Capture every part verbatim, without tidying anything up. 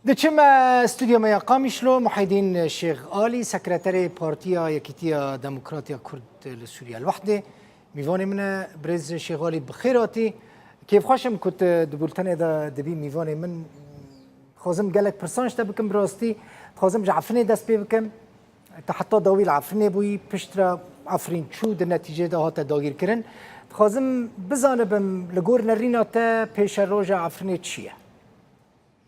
Diçime stûdyo me ya Qamişlo, Muhîdîn Şêx Alî, sekreterê Partiya Yekîtiya Demokrat ya Kurd li Sûriye li Wehdê. Mîvanê min e, birêz Şêx Alî, bi xêr hatî. Kêfxweş im ku tu di bultenê de dibî mîvanê min. Dixwazim gelek pirsan ji te bikim, bi rastî. Dixwazim ji Efrînê dest pê bikim. Te heta dawî li Efrînê bûyî, piştre Efrîn çû, di netîcê de hate dagîrkirin. Dixwazim bizanibim, li gor nerîna te pêşeroja Efrînê çi ye?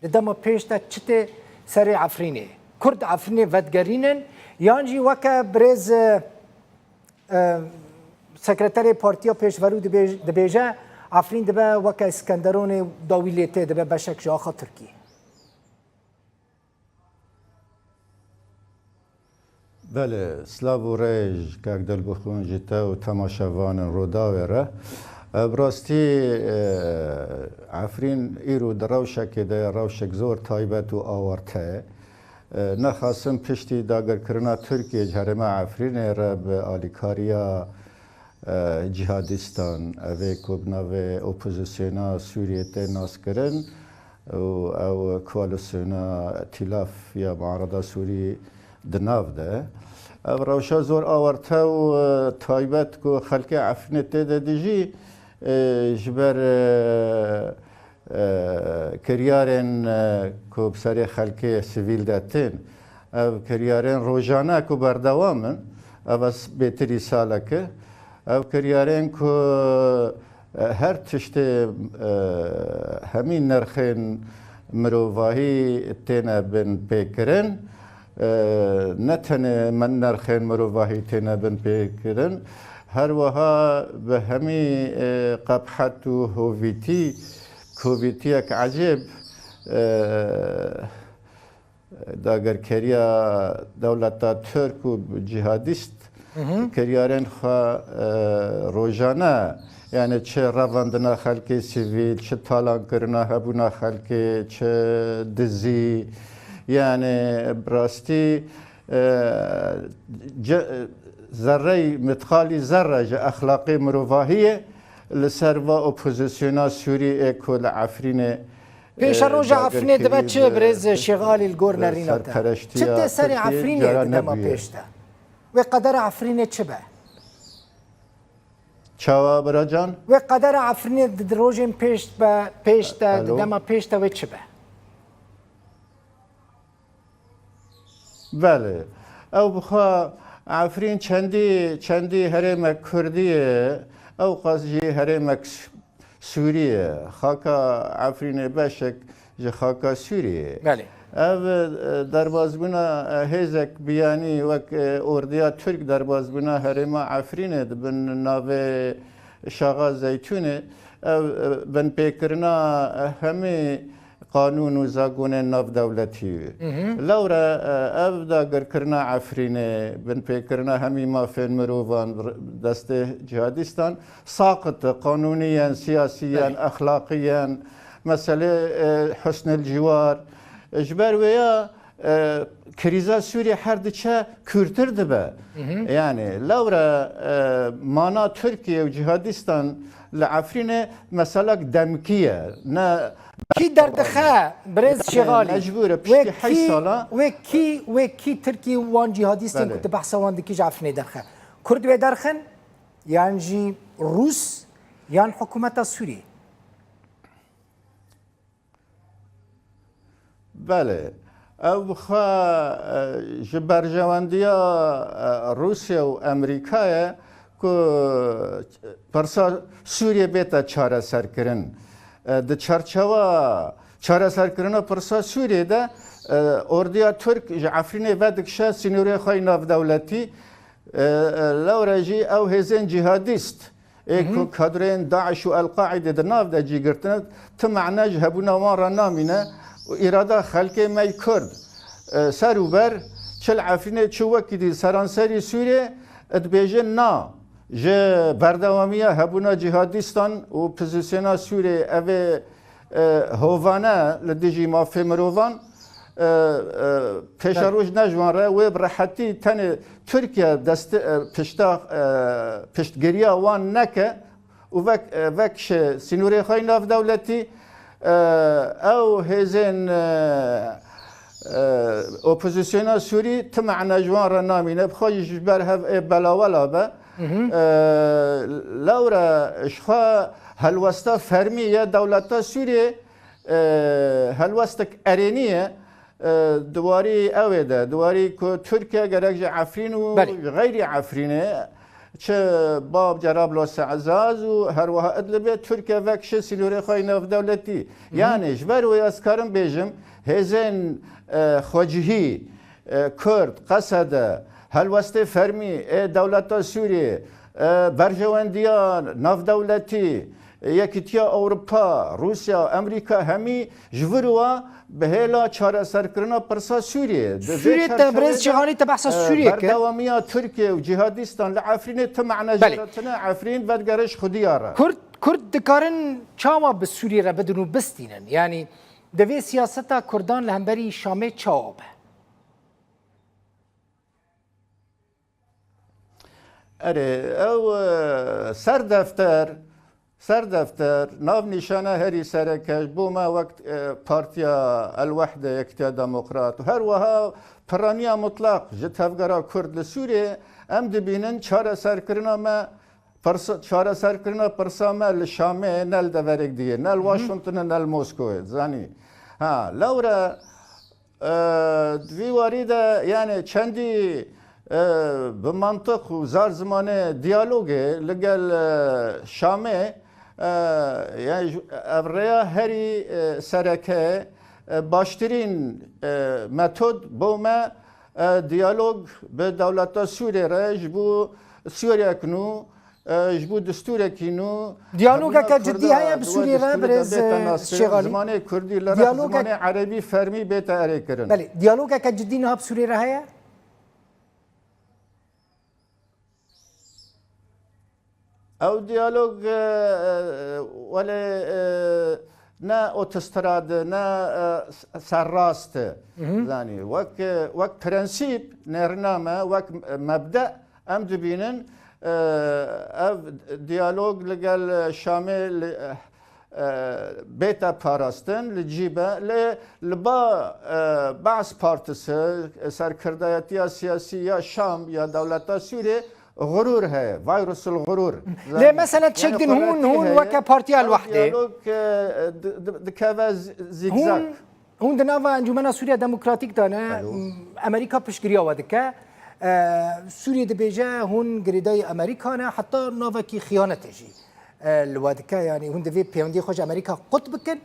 Di dema pêş de çi tê serê Efrînê? Kurd Efrînê vedigerînin, yan jî weke birêz, e, e, sekreterê Partiya Pêşverû dibêj-, dibêje, Efrîn dibe weke Skenderonê, dawî lê tê, dibe beşek ji axa Tirkiyê? Belê, silav û rêz kak Dilbixwîn ji te û temaşevanên Rûdawê re. E, bi rastî, e, Efrîn îro di rewşekê de ye, rewşek zor taybet û awarte ye. E, nexasim piştî dagirkirina Tirkiyê ji herêma Efrînê re bi alîkariya, e, cîhadîstan, evê ku bi navê opozisyona Sûriyê tê naskirin û ew koalîsyona Îtîlaf ya Muarada Sûrî di nav de. Ev rewşa zor awarte û, e, taybet ku xelkê Efrînê tê de dijî, e, ji ber, e, e, kiryarên, e, ku bi serê xelkê sivîl de tên, ev kiryarên rojane ku berdewam in, ev ez bêtirî salek e, ev kiryarên ku, e, her tiştê, e, hemî nirxên mirovahî têne binpêkirin, e, ne tenê min nirxên mirovahî têne binpêkirin, her wiha bi hemî, e, qebhet û hovîtî, kovîtiyek ecêb, e, dagirkeriya dewleta Tirk û cîhadîst Hı hı. kiryarên xwe, e, rojane, yani çi revandina xelkê sivîl, çi talankirina hebûna xelkê, çi dizî, yani bi rastî, e, ce-, zerrey mitxalî zerre ji exlaqê mirovahiyê li ser va opozisyona Sûrî ê ku li Efrînê, e, Pêşeroja Efrînê dibe çi, birêz Şêx Alî, li gor nerîna te? Çi tê serê Efrînê di dema pêş de? Wê qedera Efrînê çi be? Çawa biracan? Wê qedera Efrînê di, di rojên pêş be, pêş de, di dema pêş de wê çi be? Belê. Ew bi xwe Efrîn çendî, çendî herêmek Kurdî ye, ew qas jî herêmek Sûrî ye. Xaka Efrînê beşek ji xaka Sûrî ye. Belê. Ev, e, derbazbûna, e, hêzek biyanî wek, e, ordiya Tirk derbazbûna herêma Efrînê di bin navê Şaxa Zeytûnê, ev, e, binpêkirina, e, hemî qanûn û zagonên navdewletî. Hı hı. Lewre, e, ev dagirkirina Efrînê, binpêkirina hemî mafên mirovan, r-, destê cihadîstan saqit e, qanûnî yen, siyasî yen, Belê. exlaqî yen, meselê, e, husnil ciwar. E, ji ber wê ya, e, krîza Sûriyê her diçe kûrtir dibe. Hı hı. Yani, lewre, e, mana Tirkiye û cihadîstan li Efrînê meselek demkî ye. Ne Kî derdixe, birêz Yani, Şêxalî? mecbûr e, Wê piştî heyş kî, sala wê kî, wê kî Tirkî wan cihadîstên Belê. ku tu behsa wan dikî ji Efrînê derxe? Kurd wê derxin? Yan jî Rûs? Yan hikûmeta Sûriyê? Belê. Ew bi xwe, e, ji berjewendiya, e, Rûsya û Amerîkayê ku pirsa Sûriyê bête çareserkirin. E, di çarçewa çareserkirina pirsa Sûriyê de, e, ordiya Tirk ji Efrînê vedikişe sînorê xwe yê navdewletî, e, e, lewre jî ew hêzên cîhadîst ê Hı hı. ku kadroyên DAIŞ û El-Qaîde di nav de cî girtine, ti mane ji hebûna wan re namîne û îrada xelkê me yê Kurd, e, ser û ber, çi li Efrînê, çi wekî dî seranserî Sûriyê, e, dibêjin na, ji berdewamiya hebûna cîhadîstan û pozîsyona Sûriyê, ev ê e, hovane li dijî mafê mirovan, e, e, pêşeroj ne ji wan re, wê bi rehetî tenê Tirkiye dest, e, pişta, e, piştgiriya wan neke û vek, e, vekişe sînorê xwe yê navdewletî, e, ew hêzên, e, Opozisyona Sûrî ti mehna ji wan re namîne, bi xwe jî ji ber hev ê belawela be. E, lewre ji xwe helwesta fermî ye dewleta Sûriyê, e, helwestek erênî ye. E, di warî ew ê de, di warî ku Tirkiye gerek ji Efrîn û Belê. Xeyrî Efrînê, çi Bab, Cerablusa, Ezaz û her wiha Idlibê Tirkiye vekişe sînorê xwe yê navdewletî. Hı hı. Yanî ji ber wê ez karim bêjim, hêzên, e, xwecihî, e, Kurd, Qesede, helwestê fermî ê dewleta Sûriyê, e, berjewendiya navdewletî, Yekîtiya Ewropa, Rûsya, Amerîka hemî ji vir wa bi hêla çareserkirina pirsa Sûriyê. Di vê Sûriyê te çerçevê birêz de, Cîhanî te behsa e, Sûriyê kir. Berdewamiya Tirkiye û cîhadîstan li Efrînê ti mehna Belê. Jê re tine, Efrîn vedigere ji xwediya re. Kurd, Kurd dikarin çawa bi Sûriyê re bidin û bistînin? Yanî di vê siyaseta Kurdan li hemberî Şamê çawa be? Erê, ew, e, ser defter, ser defter, navnîşana herî sereke ji bo me wek, e, Partiya El Wehde, Yekîtiya Demokrat û her wiha piraniya mutlaq ji tevgera Kurd li Sûriyê, em dibînin çareserkirina me, pirsa, çareserkirina pirsa me li Şamê ne li deverek diyê, ne li Hı hı. Washingtonê, ne li Moskowê, zanî. Ha, lewre, E, di vî warî de, yani çendî, e, bi mantiq û zar zimanê diyalogê li gel, e, Şamê, e, yani ji, ev rêya herî, e, sereke, e, baştirîn, e, metod bo me, e, diyalog bi dewleta Sûriyê re ji bo Sûriyek nû, e, ji bo destûrekî nû, Diyalogeke hebûna cidî Kurda heye bi di Sûriyê re, destûrê de birêz, bête e, naskirin, Şêxalî? Zimanê Kurdî li rêx Diyalogek- zimanê Erebî fermî bête erêkirin. Belê, diyalogeke cidî niha bi Sûriyê re heye? Ew diyalog, e, e, welê, e, ne otostrad, ne, e, s-, serrast. Mhm. Zanî, wek, e, wek prensîp, nêrîna me, wek, e, mebde, em dibînin, e, ev diyalog li gel Şamê li, e, e, bête parastin, li cî be, lê li ba, e, Ba'as Partisi, serkirdayetiya siyasî ya Şam, ya dewleta Sûriyê, xurûr heye, vîrusul xurûr. Lê mesela çek din hûn, hûn weke Partiya El Wehdê. Diyalog, e, di-, di-, dikeve z-, zîgzag. Hûn, hûn di nava Encûmena Sûriya Demokratîk de ne, Alo. Amerîka piştgiriya we dike. E, Sûriyê dibêje hûn girêdayî Amerîka ne, heta navekî xiyanetê jî, e, li we dike. Yanî hûn divê pêwendiyê xwe ji Amerîka qut bikin.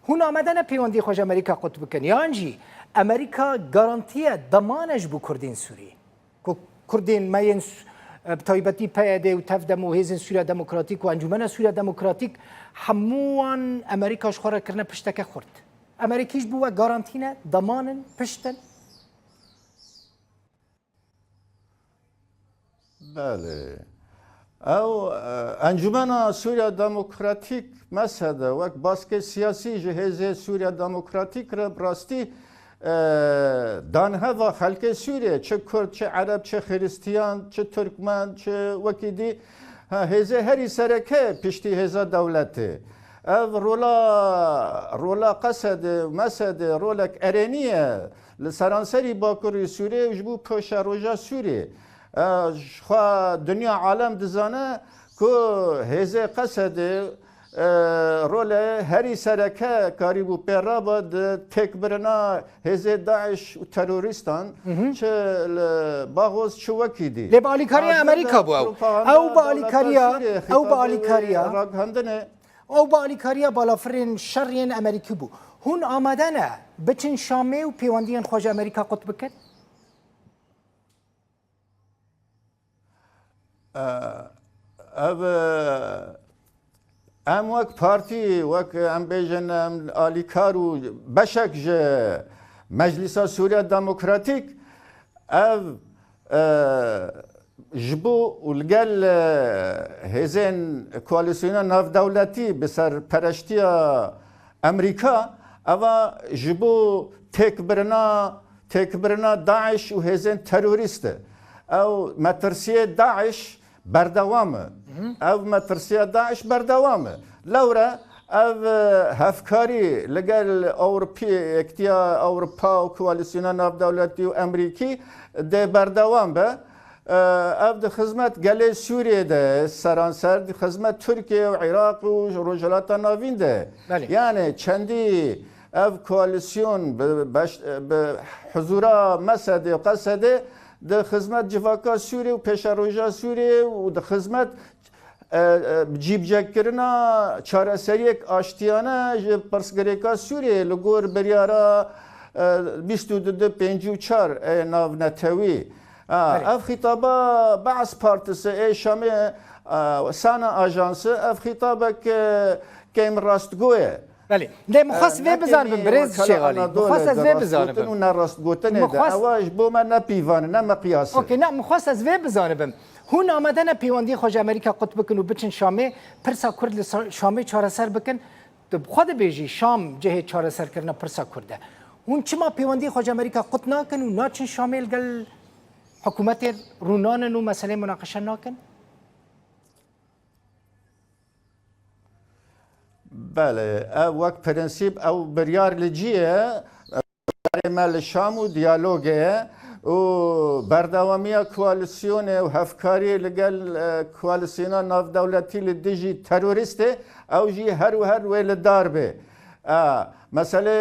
Hûn amade ne pêwendiyê xwe ji Amerîka qut bikin. Yan jî Amerîka garantiye, deman e ji bo Kurdên Sûriyê. Ku Kurdên me yên s-, e, bi taybetî P Y D û TEV-DEM û Hêzên Sûriya Demokratîk û Encûmena Sûriya Demokratîk hemû wan Amerîka ji xwe re kirine pişteke xurt. Amerîkî ji bo we garantî ne, deman in, pişt in. Belê. Ew, e, Encûmena Sûriya Demokratîk, mesede, wek baskê siyasî ji Hêzê Sûriya Demokratîk re bi rastî, e, dan heva xelkê Sûriyê, çi Kurd, çi Ereb, çi Xiristiyan, çi Tirkmen, çi wekî dî, ha, hêzê herî sereke piştî hêza dewletê. Ev rola, rola Qesedê, Mesedê, rolek erênî ye li seranserî Bakurê Sûriyê û ji bo paşeroja Sûriyê. E, ji xwe dinya alem dizane ku hêzê Qesedê, e, rolê herî sereke karîbû pê rabe di têkbirina hêzê DAIŞ û terorîstan, Hı hı. çi li Baxoz, çi wekî dî. Lê bi alîkariya Amerîka bû ew. Ew bi alîkariya, ew bi alîkariya, ragihandinê. Ew bi alîkariya balafirên şer yên Amerîkî bû. Hûn amade ne biçin Şamê û pêwendiyên xwe ji Amerîka qut bikin? E, ev, e, em wek partî, wek em bêjin, em alîkar û beşek ji Meclisa Sûriya Demokratîk, ev, e, ji bo û li gel, e, hêzên koalîsyona navdewletî bi serpereştiya Amerîka, eva ji bo têkbirina, têkbirina DAIŞ û hêzên terorîst e. Ew metirsiyê DAIŞ berdewam e. Hı hı. Ev metirsiya DAIŞ berdewam e. Lewre Ev, e, hevkarî li gel Ewropî, Yektiya Ewropa û Koalîsyona Navdewletî û Emerîkî dê berdewam be. E, ev di xizmet gelê Sûriyê de, seranser di xizmet Tirkiye û Iraq û Rojhilata Navîn de. Belê. Yani çendî ev koalîsyon bi beş, bi huzura Mesedê û Qesedê di xizmet civaka Sûriyê û pêşeroja Sûriyê û di xizmet e, e, cîbicekirina çareseriyek aştiyane ji pirsgirêka Sûriyê li gor biryara, e, bîst û du pêncî û çar ê navnetewî. Ha, Belê. Ev xîtaba Be'es Partisi ê Şamê, e, Sana Ajansı, ev xîtabek, e, kêm rastgo ye. Belê. Lê min xwest E, vê ne bizanim, kêmî birêz Wekala Şêxalî. Min Anadolê xwest ez de vê bizanim. Rastgotin û nerastgotinê Min de. xwest Ewa ji bo me ne pîvan e, ne miqyas e. Okey, ne, min xwest ez vê bizanibim. Hûn amade ne pêwendiyê xwe ji Amerîka qut bikin û biçin Şamê, pirsa Kurd li Sa-, Şamê çareser bikin? Tu bi xwe dibêjî Şam cihê çareserkirina pirsa Kurd e. Hûn çima pêwendiyê xwe ji Amerîka qut nakin û naçin Şamê li gel hikûmetê rûnanin û meseleyê munaqeşe nakin? Belê, ev wek prensîp, ew biryar li cî ye. Biryarê me li Şam û diyalogê ye û berdewamiya koalîsyonê û hevkariyê li gel, e, koalîsyona navdewletî li dijî terorîstê, ew jî her û her wê li dar bê. E, meselê,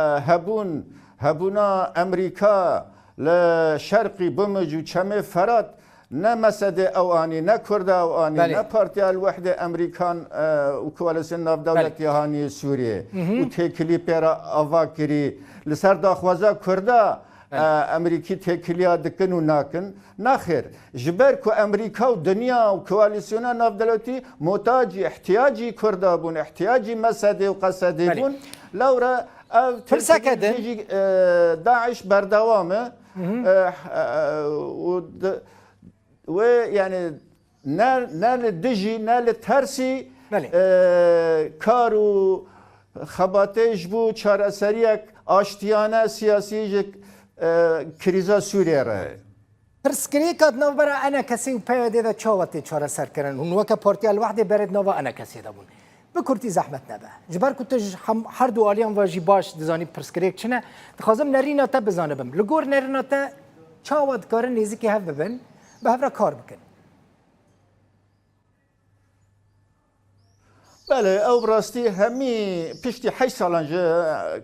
e, hebûn, hebûna Emerîka li şerqî Bimic û Çemê Ferat, ne Mesedê ew anî, ne Kurda ew anî, Belê. ne Partiya El-Wehdê Emerîkan, e, û Koalîsyona Navdewletî Belê. hanî Sûriyê Mhm. û têkilî pê re ava kirî. Li ser daxwaza Kurda, Belê. e, Emerîkî têkiliya dikin û nakin. Naxêr, ji ber ku Emerîka û dinya û Koalîsyona Navdewletî muhtacî, ihtiyacî Kurda bûn, ihtiyacî Mesedê û Qesedê Belê. bûn, lewra ev Pirseke têkilî din. dijî, e, DAIŞ berdewam e. Mhm. E, e, û di-, Wê, yani, ne, ne li dijî, ne li tersî, Belê. e, kar û xebatê ji bo çareseriyek aştiyane, siyasî ji, e, krîza Sûriyê re. Pirsgirêka di navbera ENKSê û PYDê de çawa tê çareserkirin? Hûn weke Partiya El-Wehdê berê di nava ENKSê de bûn. Bi kurtî zehmet nebe. Ji ber ku tu ji hem, her du aliyan ve jî baş dizanî pirsgirêk çi ne, dixwazim nerîna te bizanibim. Li gor nerîna te çawa dikarin nêzîkî hev bibin, bi hev re kar bikin? Belê, ew bi rastî hemî piştî heşt salan ji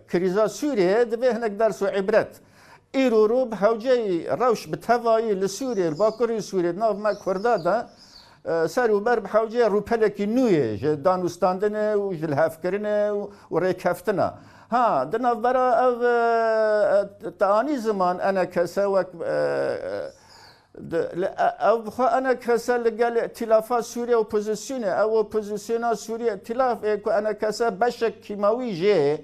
krîza Sûriyê divê hinek ders û îbret. Îro rû bi hewceyî rewş bi tevayî li Sûriyê, li Bakurê Sûriyê, di nav me Kurda de, e, ser û ber bi hewceyê rûpelekî nû yê ji danûstandinê û ji lihevkirinê û, û rêkeftina. Ha, di navbera ev, e, e, te anî ziman ENKS wek, e, e, di, li, e, ew bi xwe ENKS li gel îtîlafa Sûriyê opozisyonê, ew opozisyona Sûriyê îtîlaf ê ku ENKS beşek kîmawî jê,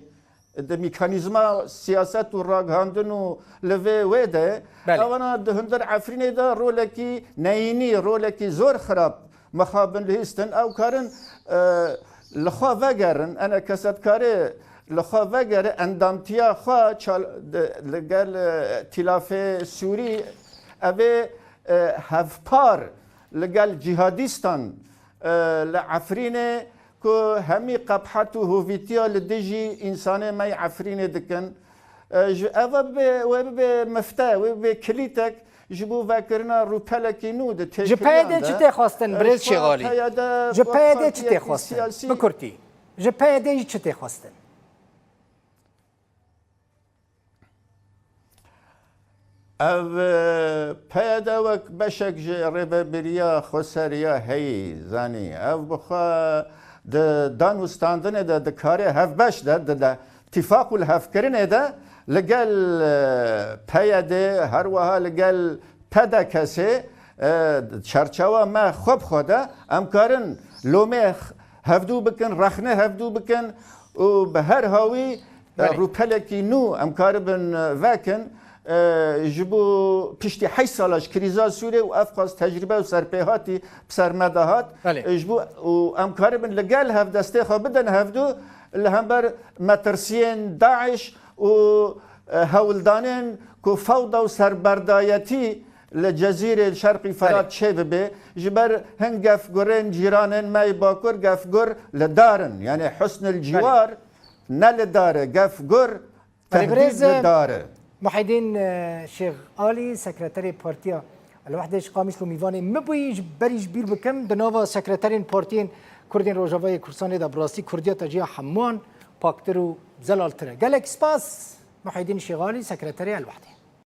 di mekanîzma siyaset û ragihandin û li vê wê de, Belê. ewana di hundir Efrînê de rolekî neyînî, rolekî zor xirab mixabin lihîstin. Ew karin, e, li xwe vegerin, ENKS dikare li xwe vegere endamtiya xwe çal-, di, li gel, e, Tîlafê Sûrî, ev ê, e, hevpar li gel cîhadîstan, e, li Efrînê ku hemî qebhet û hovîtiya li dijî însanê me yê Efrînê dikin. E, ji eva bibe, wê bibe mifte, wê bibe kilîtek ji bo vekirina rûpelekî nû di Ji têkiliyan PYDê de. çi tê xwestin, E, birêz ji xwe Şêxalî? PYD Ji wek PYDê çi tê partiyekî xwestin? siyasî Bi kurtî. Ji PYDê jî çi tê xwestin? Ev, e, PYD wek beşek ji rêvebiriya xweseriya heyî zanî. Ev bi xwe di dan û standinê de, di karê hevbeş de, di, di tifaq û lihevkirinê de li gel, e, PYD, her wiha li gel PDKSê, e, çerçewa me xwe bi xwe de em karin lomê hevdû bikin, rexne hevdû bikin û bi her hawî, e, Belê. rûpelekî nû em karibin, e, vekin, e, ji bo piştî heşt sala ji krîza Sûriyê û ev qas tecrûbe û serpêhatî bi ser me de hat. Belê. E, ji bo, û em karibin li gel hev destê xwe bidin hevdû li hember metirsiyên DAIŞ û, e, hewldanên ku fewda û serberdayetî li Cezîrê, li Şerqî Ferat çêbibe. Ji ber hin gefgurên cîranên me yê Bakur gefgur li dar in. Yani husnul ciwar ne li dar e, gefgur, Belê, tehdîd birêz, li dar e. Muhîdîn, e, Şêx Alî, sekreterê Partiya El-Wehdê ji Qamişlo mîvanê min bûyî. Ji berî ji bîr bikim, di nava sekreterên partiyên Kurdên Rojavayê Kurdistanê de bi rastî Kurdiya te ji ya hemûyan paktir û zelaltir e. Gelek spas, Muhîdîn Şêx Alî, sekreterê El-Wehdê.